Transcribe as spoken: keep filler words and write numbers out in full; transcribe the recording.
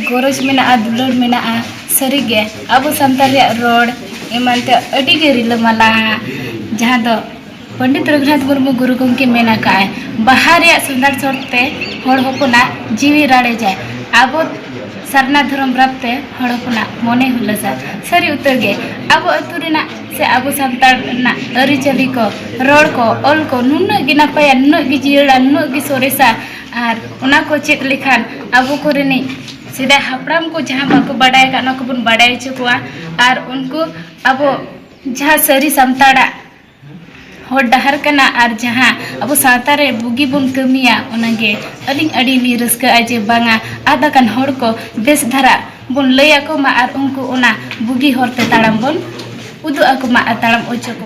ᱜᱚᱨᱚᱡᱽ ᱢᱮᱱᱟᱜᱼᱟ, ᱫᱩᱞᱟᱹᱲ ᱢᱮᱱᱟᱜᱼᱟ᱾ ᱥᱟᱹᱨᱤᱜᱮ ᱟᱵᱚ ᱥᱟᱱᱛᱟᱲ ᱨᱮᱭᱟᱜ ᱨᱚᱲ ᱮᱢᱟᱱ ᱛᱮ ᱟᱹᱰᱤ ᱜᱮ ᱨᱤᱞᱟᱹᱢᱟᱞᱟ, ᱡᱟᱦᱟᱸ ᱫᱚ ᱯᱚᱱᱰᱤᱛ ᱨᱚᱜᱷᱩᱱᱟᱛᱷ ᱢᱩᱨᱢᱩ ᱜᱩᱨᱩ ᱜᱚᱢᱠᱮ ᱢᱮᱱ ᱟᱠᱟᱫᱼᱟᱭ, "ᱵᱟᱦᱟ ᱨᱮᱭᱟᱜ ᱥᱚᱸᱫᱷᱟᱲ ᱥᱚᱲ ᱛᱮ ᱦᱚᱲ ᱦᱚᱯᱚᱱᱟᱜ ᱡᱤᱣᱤ ᱨᱟᱲᱮᱡᱟᱭ, ᱟᱵᱚ ᱥᱟᱨᱱᱟ ᱫᱷᱚᱨᱚᱢ ᱨᱟᱯ ᱛᱮ ᱦᱚᱲ ᱦᱚᱯᱚᱱᱟᱜ ᱢᱚᱱᱮ ᱦᱩᱞᱟᱹᱥᱟ᱾" ᱥᱟᱹᱨᱤ ᱩᱛᱟᱹᱨ ᱜᱮ, ᱟᱵᱚ ᱟᱹᱛᱩ ᱨᱮᱱᱟᱜ ᱥᱮ ᱟᱵᱚ ᱥᱟᱱᱛᱟᱲ ᱨᱮᱱᱟᱜ ᱟᱹᱨᱤᱪᱟᱹᱞᱤ ᱠᱚ, ᱨᱚᱲ ᱠᱚ, ᱚᱞ ᱠᱚ ᱱᱩᱱᱟᱹᱜ ᱜᱮ ᱱᱟᱯᱟᱭᱟ, ᱱᱩᱱᱟᱹᱜ ᱜᱮ ᱡᱤᱭᱟᱹᱲᱟ, ᱱᱩᱱᱟᱹᱜ ᱜᱮ ᱥᱚᱨᱮᱥᱟ᱾ ᱟᱨ ᱚᱱᱟ ᱠᱚ ᱪᱮᱫ ᱞᱮᱠᱷᱟᱱ ᱟᱵᱚ ᱠᱚᱨᱮᱱᱤᱡ ᱥᱮᱫᱟᱭ ᱦᱟᱯᱲᱟᱢ ᱠᱚ ᱡᱟᱦᱟᱸ ᱵᱟᱠᱚ ᱵᱟᱰᱟᱭ ᱟᱠᱟᱫ, ᱚᱱᱟ ᱠᱚᱵᱚᱱ ᱵᱟᱰᱟᱭ ᱦᱚᱪᱚ ᱠᱚᱣᱟ᱾ ᱟᱨ ᱩᱱᱠᱩ ᱟᱵᱚ ᱡᱟᱦᱟᱸ ᱥᱟᱹᱨᱤ ᱥᱟᱱᱛᱟᱲᱟᱜ ᱦᱚᱨ ᱰᱟᱦᱟᱨ ᱠᱟᱱᱟ ᱟᱨ ᱡᱟᱦᱟᱸ ᱟᱵᱚ ᱥᱟᱶᱛᱟ ᱨᱮ ᱵᱩᱜᱤ ᱵᱚᱱ ᱠᱟᱹᱢᱤᱭᱟ, ᱚᱱᱟᱜᱮ ᱟᱹᱞᱤᱧ ᱟᱹᱰᱤ ᱞᱤᱧ ᱨᱟᱹᱥᱠᱟᱹᱜᱼᱟ ᱡᱮ ᱵᱟᱝᱟ, ᱟᱫ ᱟᱠᱟᱱ ᱦᱚᱲ ᱠᱚ ᱵᱮᱥ ᱫᱷᱟᱨᱟ ᱵᱚᱱ ᱞᱟᱹᱭ ᱟᱠᱚ ᱢᱟ ᱟᱨ ᱩᱱᱠᱩ ᱚᱱᱟ ᱵᱩᱜᱤ ᱦᱚᱨ ᱛᱮ ᱛᱟᱲᱟᱢ ᱵᱚᱱ ᱩᱫᱩᱜ ᱟᱠᱚ ᱢᱟ ᱟᱨ ᱛᱟᱲᱟᱢ ᱚᱪᱚ ᱠᱚ᱾